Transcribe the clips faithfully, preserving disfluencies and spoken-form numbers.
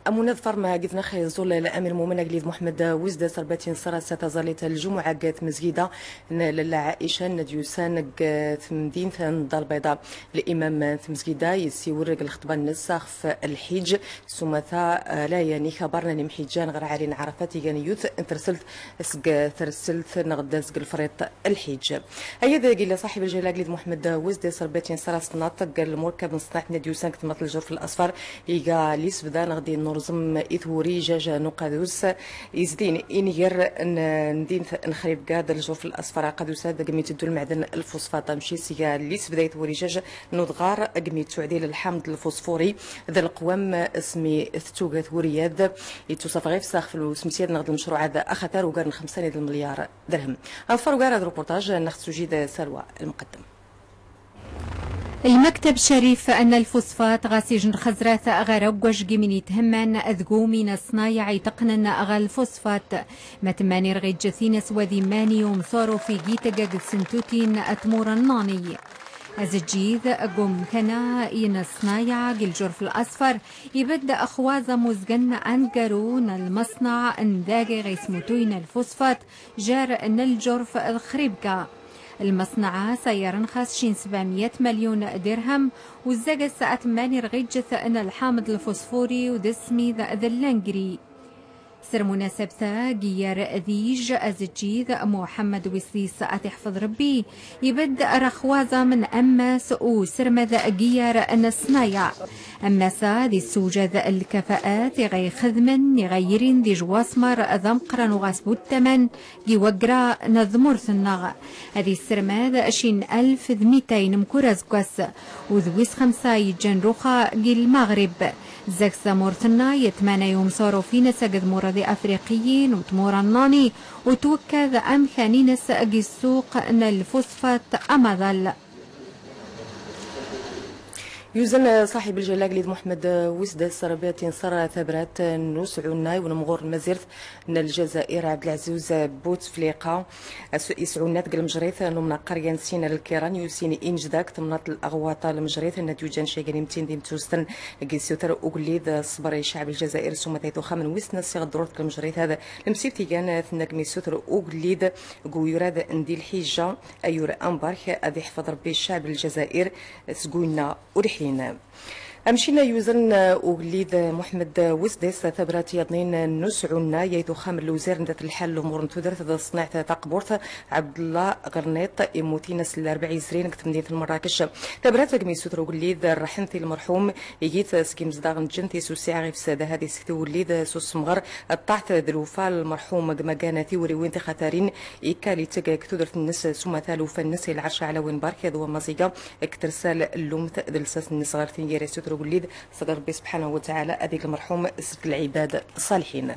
Amun aḍfar ma gidnax iẓul Lamir Mumen Agellid Muḥemmed Wezdes, rebbat inṣer ass-a taẓallit n ljumuɛa g tmezgida n Lalla Ɛica n Dda Yusan g tmdint n Dda Lbayḍa. Limam n tmezgida yessiwel g lxeṭba-nnes xef lḥiǧ s umata, eh, la, yani, ikabar n imḥiǧan ɣer ɛari n Ɛerafat igan yiwet n terselt seg terselt neɣ d azg lefriṭ lḥiǧ. Aya d-illa ṣaḥib lǧalala Agellid Muḥemmed Wezdes, rebbat inṣer ass-a taẓallit g lmurkab n ṣṣnaɛt n Dda Yusan g temnaḍt n Lǧurf Laṣfar, iga lisbda neɣ d-innurzem i twuri ijaj n uqadus izdin inger n, n din n Xribga d Lǧurf Laṣfar. Aqadus-a deg mi iteddu lmeɛden lfusfat amci s iga lisbda i twuri ijaj n udɣar g mi ittuɛdil lḥamḍ lfusfuri d lqwam s mi tettuga twuri-ad, ittusaf ɣif-s xef usmesya-d neɣ d lmecruɛ-ad axatar ugar n xemsa n lmelyar. Ad nḍfer ugar ɣer reportage n Xsujid Salwa, lmuqeddem. Lmekteb Ccarif n lfusfat ɣas ijen xezrat ɣer ugwaj g imin ithemman d gumi n ṣṣnayeɛ iteqqnen ɣer lfusfat. Ma temmanir ɣ iǧǧet ines wad imani umṣuruf i gitg g tsentutin tmura n Nani. Azeǧǧid g umkan-a n ṣṣnayeɛ g Lǧurf Laṣfar ibedd xwaẓ amuzgen aneggaru n lmaṣnaɛ n dagi ɣ ismutuy n lfusfat jar n Lǧurf d Xribga. Lmaṣnaɛ-a sayaren xas cin sebɛemya melyun dirham, u zzag-as ad temmanir ɣ iǧǧet n lḥamḍ lfusfuri u d ssmid d llengri. S tmunasabt-a, Giyar Dij, azeǧǧid Muḥemmed Wezdes ad t-iḥfeḍ Rebbi, ibedd ɣ xwaẓ n ammas u usermad Giyar n ṣṣnayeɛ. Ammas-a ad issewjad lkafaat i ɣa ixedmen, i ɣa irin d ijwaṣmar d ameqqran u ɣas bu ttaman, g iwaggra n tmurt-nneɣ. Ad issermad cin alef d mitayn mkul aseggas, u d wis xemsa yeǧǧan luxa g Lmaɣrib. Zzag-s tamurt-nneɣ yetmanay umṣuruf-ines g tmura d Afriqiyin u tmura n Nani, u twekkad amkan-ines g ssuq n lfusfat amaḍal. Yuzan, eh, ṣaḥib lǧalala Agellid Muḥemmed, eh, Wezdes, rebbat inṣer tabrat, eh, n usɛunna i unemɣur n tmazirt n Lǧazair Ɛebdelɛezuz Butefliqa. As-, isɛunna-t g lmejrit n umnaqqer yansin lkiran yusin inejdak temnaḍt n Aɣwaṭa, lmejrit n ad yuǧan caygan imtin d imtusten g isuter ugellid, eh, ṣṣber i ccɛeb n Lǧazair s umata i tuxxam n wis n asiɣ ddurt g lmejrit ad lemsibt igan, eh, tennagmi isuter ugellid g uyurad n di lḥija. Ayur ambark, ad iḥfeḍ Rebbi ccɛeb n Lǧazair seg winna ur ḥnin. Amcin-a yuzan, uh, ugellid, uh, Muḥemmed, uh, Wezdes, tabrat yaḍnin, uh, n usɛunna, yay tuxxam n lewzir n dat lḥal n lumuṛ n tudert d ṣṣenɛt taqburt, Ɛebdellah Ɣerniṭ, immutin ass n Larbeɛ yezrin deg temdint n Merrakec. Tabrat deg mi yessuter ugellid rrḥemt i lmerḥum, igit seg imezdaɣ n ǧǧent i s usiɛa ɣef sada had isekti ugellid s usemɣer, ṭṭaɛt d lewfa n lmerḥum deg magan tiwriwin tixatarin, ikal iteg deg tudert-nnes s umata lewfa-nnes i lɛerc ɛlawin bark d wamaẓiga deg tersal n lumt d lsas-nnes ɣer tin gar isuter ugellid, ṣṣad Rebbi subḥanahu wa taɛala ad ig lmerḥum seg lɛibad ṣṣaliḥin.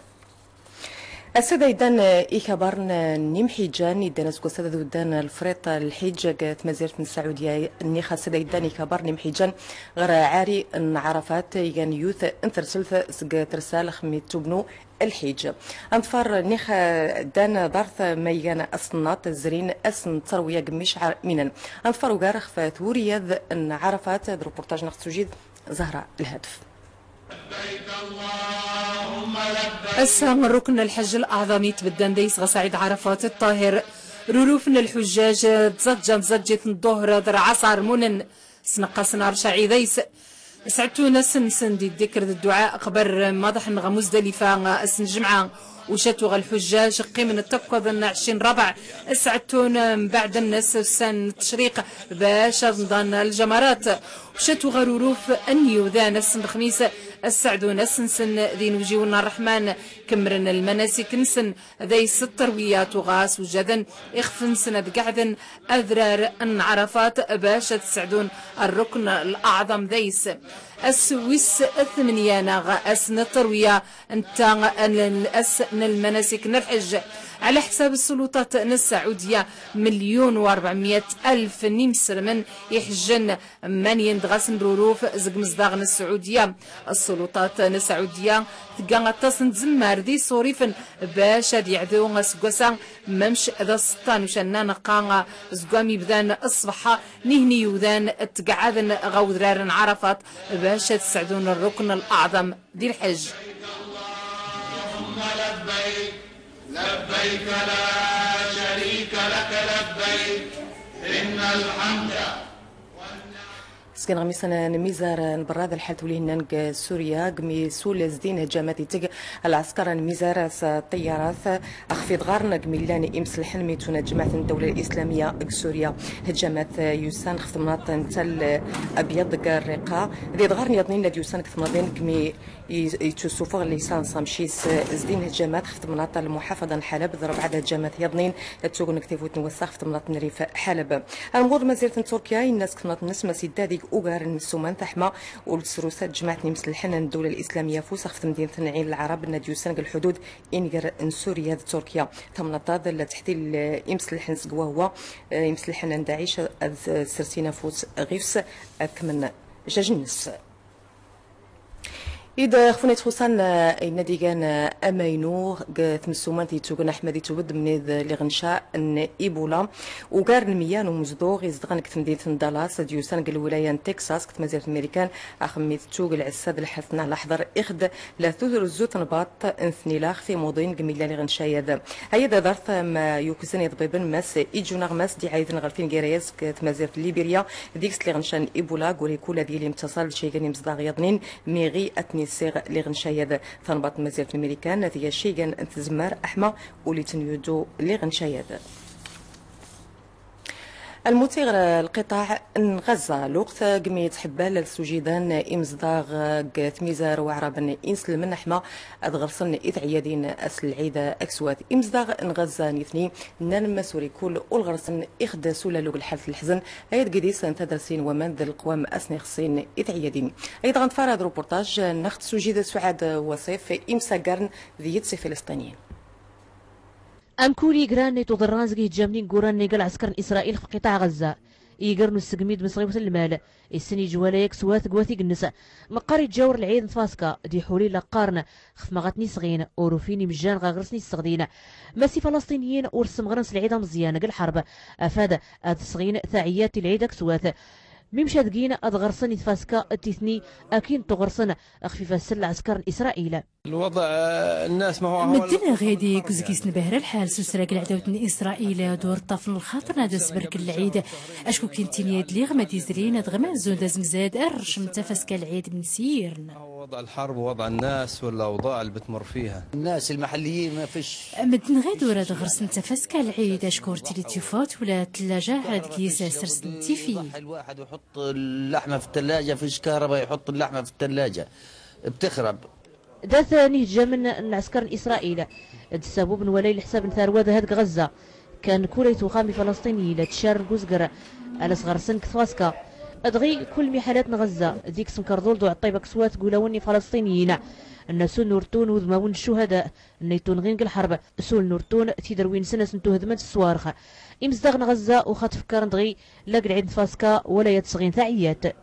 Ass-a da yeddan, eh, ikabaren, eh, n imḥiǧan, yeddan aseggas-a da uddan lefriṭ, eh, lḥiǧ g tmazirt n Saɛudya, nniɣ ass-a da yeddan ikabaren n imḥiǧan ɣer ɛari n Ɛerafat, igan yiwet n terselt seg tersal xmi tubnu lḥiǧ. Ad nḍfer nniɣ, eh, ddan ḍart ma igan asennaṭ, zrin ass n tterwiya g micɛar minen. Ad nḍfer ugar xef twuri-ad n Ɛerafat, d reportaj n Xsujid Zahra Lhadef. Ass-a, rrukn n lḥeǧǧ laɛḍam itbeddan d ays ɣer Saɛid Ɛerafat Ṭṭahir. Ruruf n lḥujjaj, tẓaǧǧa n tẓaǧǧit n ḍḍuhr d lɛaṣar munen, sneqqaṣn ar cɛid ays. Sɛettun ass-nsen di ddikr d dduɛa, qbel ma ḍḥn ɣer Muzdalifa ass n lǧemɛa. Ucatu ɣer lḥujjaj qqimn ttakkwaḍ n ɛecrin ṛebɛ, sɛettun mbeɛd-nnes ussan n ttcriq bac ad nḍan lǧamarat. Ucatu ɣer uruf n yiwdan ass n lexmis, sɛeddun ass-nsen d inewjiwen n Ṛṛeḥman, kemmren lmanasik-nsen, d ays tterwiya tuɣa s ujaden ixef-nsen ad qeɛden adrar n Ɛerafat bac ad sɛeddun rrukn laɛḍam d ays. Ass wis tmenya neɣ ass n tterwiya netta n ass n lmanasik n lḥeǧǧ. Ɛla ḥsab ssuluṭat n Ssaɛudya, melyun u ṛebɛemyat alef n imselmen iḥejjen, mmanyen dɣa s nruruf zeg imezdaɣ n Ssaɛudya. Ssuluṭat n Ssaɛudya tga aṭas n tzemmar d iṣurifen bac ad yeɛdu aseggas-a, mamec d aseṭṭa n ucanna neɣ qa zeg wami bdan ṣṣbeḥ, nihni yudan tgeɛɛaden ɣer udrar n Ɛarafat bac ad sseɛdun rrukn laɛḍam di lḥeǧǧ. Sgan ɣ misan n mizar n berra d lḥal twlihin n g Surya, g mi sul zdin hejjamat iteg lɛesker n mizar s ṭṭiyyarat, axf idɣarn g mi llan imselḥen mi tun jmaɛt n ddawla lislamya g Surya. Hejjamat yusan xf temnaḍt n Tal Abyad g Rriqa, d idɣarn yaḍnin ad yusan g temnaḍin g mi Yettusufeɣ lisanṣ amci-s zdin hejjamat xf temnaḍt n lmuḥafada n Ḥalab d rebɛa d hejjamat yaḍnin ttugn g tafut n wass-a xf temnaḍt n Rif Ḥalab. Armud n tmazirt n Turkya inna s temnaḍt-nnes mas idda deg ugar n ssuma n taḥma ul tesrus tejmaɛt n imselḥen n ddawla lislamya fus xf temdint n Ɛin Lɛarab n ad yusan g lḥudud inger n Surya d Turkya. Tamnaḍt-a d la teḥtil imselḥen seg wahwa imselḥen n Daɛic ad sersin afus ɣif-s ad kmen jaj-nnes. Id xfun itxusan, eh, inna d igan, eh, amaynu g tmessumant ittugn Aḥmed itubed mnid liɣnca n Ibula. Ugar n meyya n umezduɣ izedɣen g tmdint n Dallas d yusan g lwilaya n Texas g tmazirt n Marikan, axmi tettug lɛessa d lḥert n laḥḍer ixd la turezzut n baṭ n tnila xf imuḍin g milla liɣnca yad. Aya d aḍart ma yukzen iḍbiben mas ijun aɣmas d iɛayden ɣer tingira-yas g tmazirt n Libirya, deg-s liɣnca n Ibula, guri kul ad yili mtasal d cigan imezdaɣ yaḍnin, mi ɣi ad ten-issiɣ liɣnca yad. Tanbaḍt n tmazirt n Marikan tga cigan n tzemmar aḥma ul iten-yuddu liɣnca yad. Almuti ɣer lqiṭaɛ n Ɣazza, lweqt g mi tḥebbal ad sujidan imezdaɣ g tmizar uɛraben inselmen aḥma ad ɣersen i tɛeyyadin ass n lɛid akswat. Imezdaɣ n Ɣazza nitni nnan ma suri kul ul ɣersen ixeddas ula lug lḥal n lḥzen, ayad gidis n tadersin waman d lqwam asn ixṣin i tɛeyyadin. Ayad ɣ nḍfar ad ruportaj nɣ tsujida Suɛad Waṣif, imsaggarn d yid-s ifilsṭiniyen. Amkul igran i tuḍerran zeg ihejjamen inguran n iga lɛesker n Isṛayil xf qiṭaɛ Ɣazza, iger n usegmi d mesɣiwet n lmal, issen ijwala yak swat g watig-nnes. Meqqar iǧawr lɛid n tfaska, d iḥuli la qqarn, xf ma ɣa ten-isɣin, ur ufin imejjan ɣa ɣer sen-isseɣdin. Mas ifalesṭiniyen ur ssemɣren s lɛid ameẓyan g lḥerb, afad ad sɣin taɛeyyat i lɛid akswat. Mimc ad gin ad ɣersen i tfaska d titni akin tuɣersen xf ifassen n lɛesker n Isṛayil. الوضع، آه، الناس ما هو، هو medden ɣidi gzgis nbehra lḥal s usrag n lɛdawt n Isṛayil, d ur ṭṭafen lxaṭer ad asberk lɛid. Acku kin tini ad liɣ ma d-izrin ad ɣ-mazun d azmzad ar rcem tafaska lɛid n sirn. هو وضع الحرب ووضع الناس والأوضاع اللي بتمر فيها. الناس المحليين ما فيش. Medden ɣid ur ad ɣersen tafaska lɛid acku ur tili tyufat ula tlaja ar ad gis sersen tifi. يضحي الواحد ويحط اللحمة في الثلاجة، فيش كهرباء يحط اللحمة في الثلاجة، بتخرب. Dat n ihejjamen n lɛesker n Isṛayil, d ssabub n walay lḥsab n tarwa d had g Ɣazza. Kan kul ayt uxam ifalesṭiniyen la ttcarn g uzger, ala sɣersen g tfaska. Dɣi kul miḥalat n Ɣazza, dik s mkerḍul d uɛeṭṭib akswat g ulawen n ifalesṭiniyen. Nna sul n urtun udmawen n ccuhada, nna ittunɣin g lḥerb, sul n urtun tiderwin-nsen asn tuhdment s sswarx. Imezdaɣ n Ɣazza uxa tfekkaren dɣi la g lɛid n tfaska wala yat sɣin taɛeyyat.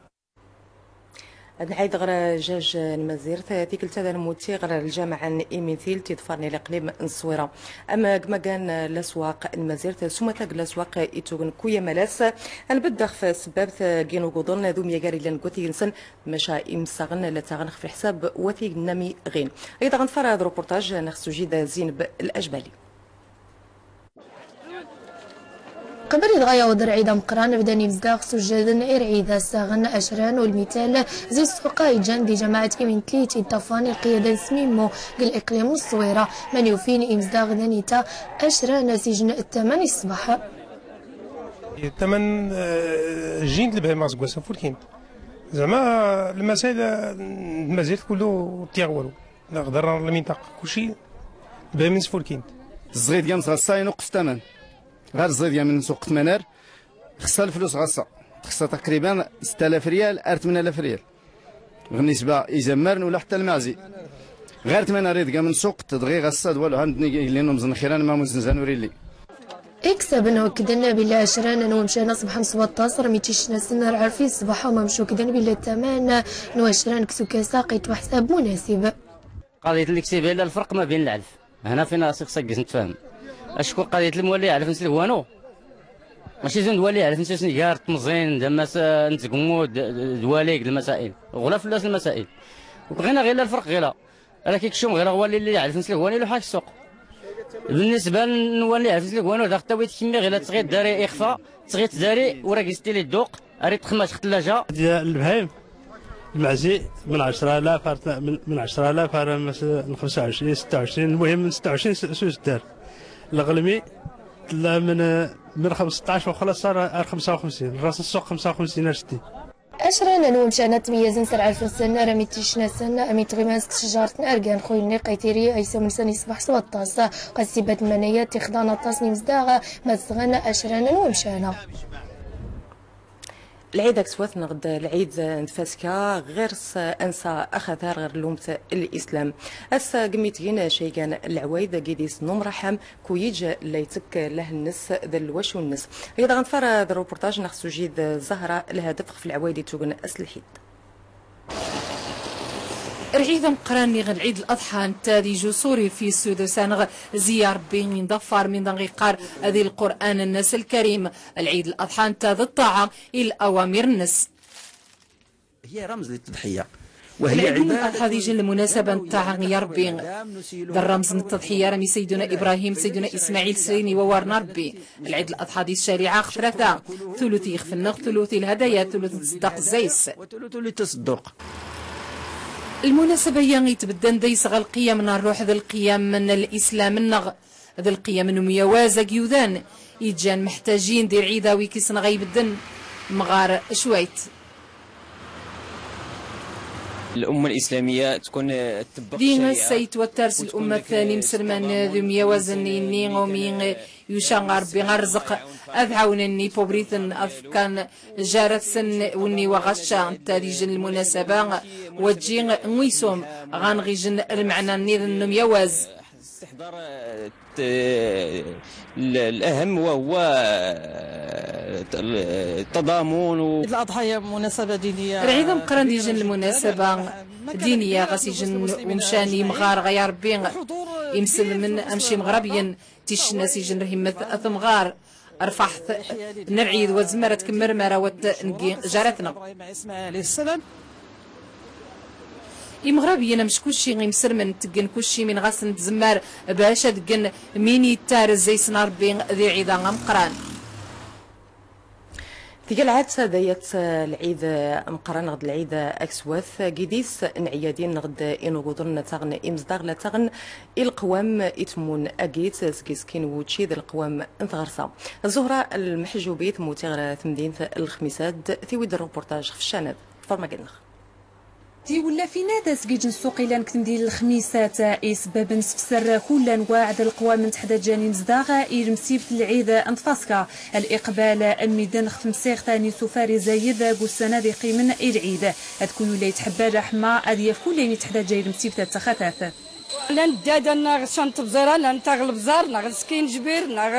Ad nɛayd ɣer jaj n Mazirt, tikkelt-a ad nmuti ɣer lǧameɛ n Imintil, tiḍfar n liqlim n Ṣṣwira. Am gma gan laswaq n Mazirt, s umata g laswaq ittugen kuya malas, ad nbedd ɣef ssebbabt n yin uguḍen d umyagar illan g watig-nsen, maca imsaɣen la ttaɣen ɣef lḥsab n watig nna mi ɣin. Ayad ɣ nḍfar ad ruportaj nɣ tsujida Zineb Lajbali. Qbel idɣa yawḍ rɛid ameqqran, bdan imezdaɣ sujjaden i rɛid, assaɣen acran u lmital zi ssuqa iǧan di jamaɛat Imintli, tiṭṭafan lqiyada n Smimmu g liqlim n Ṣṣwira, man yufin imezdaɣ d anita acran as ijn ttaman i ṣṣbeḥ. Ttaman, eh, jint lebhima seg wass-a fulkint. Zeɛma lmasayel, eh, n tmazirt kullu tiɣ walu. Neɣder lminṭaqa, kulci bhim n sfulkint. Ẓẓid yam ɣassa inuqqes taman. Ɣer ẓẓid yam n suq tmanar, xsa lflus ɣassa. Texsa taqriban ست آلاف ريال ar ثمانية آلاف ريال. Ɣ nnisba izammaren ula ḥtta lmaɛzi. Ɣer tmana ri dga mnsuq tedɣi ɣas ad walu han dni illi numẓen xiran ma muzenzan ur illi. Iksab n ukden bila ɛecran n wemcana ṣebḥen s waṭas rmi ticnas n rɛarfi ṣbeḥ umamcukden bila taman n wɛecran ksukasa qitwaḥsab munasib. قضية الاكتساب هي الفرق ما بين العلف. هنا فين راسي خصك تفهم. اشكون قضية المولي علف نسلك وانو؟ ماشي زين دوالي علف نسلك نيار تمزين دماس نتقمو دواليك المسائل. غلا فلاس المسائل. وبغينا غير الفرق غير. راه كيكشوم غير هو اللي يعرف نسلك هو اللي يلوح السوق. بالنسبه لنولي يعرف نسلك هو داك التويت كمي غير تغير داري اخفاء، تغير داري وراك يستيلي الدوق، اري تخماش خت اللاجه. ديال البهايم، المعزي من عشرة آلاف، من، من عشرة آلاف على مس-، من خمسة وعشرين، ستة وعشرين، المهم من ستة وعشرين س-، سوس دار. الغلمي لا من، من خمسطاش وخلاص صار خمسة وخمسين، راس السوق خمسة وخمسين اشتي. Acran n wemcan ad tmeyyazen s rɛarf-nsen, armi ticnas-nsen, armi tɣiman s tcejart n argan, xuyni qaytiri, ay sawmnsen iṣbeḥ s waṭas. Ɣas ibat manaya tixḍan aṭas n imezdaɣ ma zedɣen acran n wemcan-a. Lɛid akswat neɣd lɛid n tfaska ɣer s ansa axatar ɣer lumt l-islam. Ass gmi tgin caygan lɛwayd gidis n umraḥam, Kuyij la ittekk lah-nnes d lwacu-nnes. Aya daɣen tfara d reportage neɣ sujid Zahra, lhadef ɣef lɛwayed ittugen ass n lḥid. Lɛid ameqqran niɣ lɛid Laḍḥa nta d iju ṣuri fi ssudus-aneɣ zi Ṛebbi, min d aḍfar, min d aɣ-iqqar di Lqur'an-nnes lkarim. Lɛid Laḍḥa nta d ṭṭaɛa i lawamir-nnes. هي رمز للتضحية. Lɛid n Laḍḥa d ijel n lmunasaba n ṭṭaɛa i Ṛebbi. D rramz n tteḍḥiya armi Sayduna Ibrahim, Sayduna Ismaɛil srin i wawar n Ṛebbi. Lɛid Laḍḥa di ccariɛa ɣef tlata, tulut i yixef-nneɣ, tulut i lhadaya, tulut n tṣeddaq zzayes. وثلث للتصدق. Lmunasaba-ya itbeddan dayes ɣer lqiyam n ṛṛuḥ d lqiyam n lislam-nneɣ. D lqiyam n umyawaz agyudan, iǧǧan meḥtajin di lɛid a wi k-issenɣ ay bedden, mɣar cwayt. الأمة الإسلامية تكون تطبق الشريعة. Di ass-a yettwatters lummat n imselman d umyawazen-nni umi yuca Ṛebbi rrezq, ad ɛawnen ipubriten, ad fkan jarat-sen wenni wa ɣacca, nta d ijel n lmunasaba, wa ǧǧi n wisum, ɣanɣ ijel n lmeɛna-nni n umyawaz. استحضار، آه، ال-، الأهم وهو، آه، التضامن و العيد الأضحى هي مناسبة دينية. Lɛid ameqqran d ijel n lmunasaba diniya, ɣas ijel n umcan imɣar ɣer Ṛebbi, imselmen amcim ɣer Ṛebbi, ticnas ijel n rhimmet at umɣar, rfaḥt n lɛid wa tzemmar ad tkemmel mara wa tneggi jarat-nneɣ. Imɣrabiyen amec kulci imselmen teggen kulci min ɣasen tzemmar bac ad ggen min ittar zzayes n Ṛebbi di lɛid-a ameqqran. Tigelɛat dayat lɛid ameqqran neɣd lɛid akswat gidis n ɛyadin neɣd inuguḍen la taɣen imezdaɣ la taɣen i leqwam itmun agit seg iskin wučči d leqwam n tɣersa. Zuhra Lmeḥjubi tmuti ɣer temdint n Lexmisat tiwid rreportaj xef ccanad. Tfermagneɣ. Tiwellafin-a d asgiǧ n ssuq ilan deg temdint n Lexmisat, isebbaben sefser kull anwaɛ d leqwam n teḥdaǧa n imezdaɣ i lemsibt n lɛid n tfaska. Liqbal n midden xef temsiɣt n isufar izayed deg ussan ad iqqimen i lɛid. Ad kull ula yetḥebba laḥma ad yaf kull ayen itteḥdaǧa i lemsibt ad taxataf. Lan ddada nneɣ cant tebẓira, lan taɣ lebẓar, neɣ skin jbir, neɣ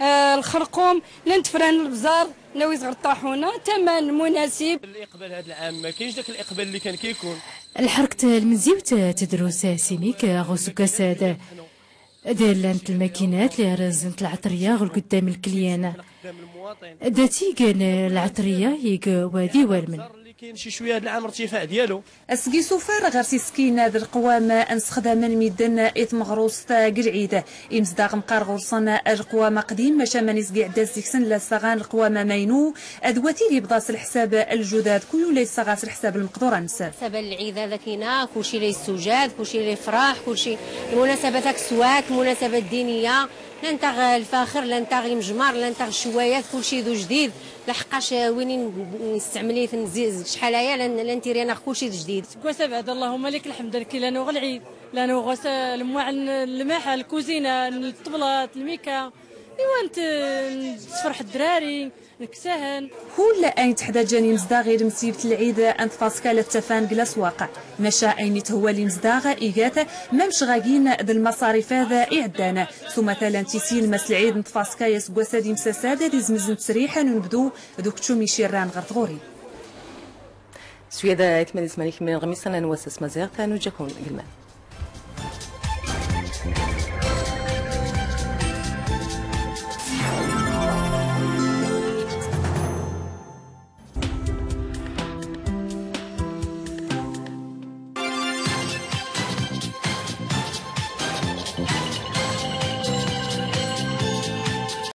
eh, lxerqum, lan tefran lebẓar, nawi ɣer ṭaḥuna, taman munasib. الإقبال هذا العام ما كاينش داك الإقبال اللي كان كيكون. Lḥerkt lmezziwt tedrus sinik ɣ usukkas-ad. D llant lmakinat li rẓent lɛeṭriya ɣer lguddam n lkilyan. Da tigen lɛeṭriya ig wadi walmen. اللي كاين شي شويه هذا العام ارتفاع ديالو. Seg isufar ɣer s iskin d leqwam n sexdamen midden i tmeɣrust g lɛid. Imezdaɣ mqar ɣur-sen leqwam aqdim, maca mani seg iɛedda seg-sen la ssaɣan leqwam amaynu, ad wati libḍa s leḥsab ljudad, kull la yessaɣa s leḥsab lmeqdur-nnes. Saba lɛid hada kina, kulci la yessujad, kulci la yefraḥ, kulci lmunasabat akswat, lmunasabat diniya, la ntaɣ lfaxer, la ntaɣ imejmar, la ntaɣ ccwayat, kulci d ujdid. Laḥeqqac win nestɛmel-it nzi-, cḥal aya la n-, la ntiri-aneɣ kulci d jdid. Seg wass abɛed, Allahumma lak lḥemd, ad nekki la nuɣ lɛid, la nuɣ s-, lemwaɛ n lmaḥ, lkuzina, n ṭṭeblat, lmika. Iwan t-, tfeṛḥ ddṛaṛi, nekk sahan. Kull ayen tteḥdaǧan imezdaɣ i lemsibt n lɛid n tfaska la ttafan g laswaq. Maca ayen itthewwa limezdaɣ iga-t, mamec ɣagin d lmaṣarif ad iɛeddan. S umata llan tisyin mas lɛid n tfaska aseggas ad imsasad ad izmez n ttesriḥ n unebdu d ukeččum icirran ɣer tɣuri. S wiyad ay tmad isman ikemmilen ɣ misan n wass s tmaziɣt, ad nuǧǧ-akun g lman.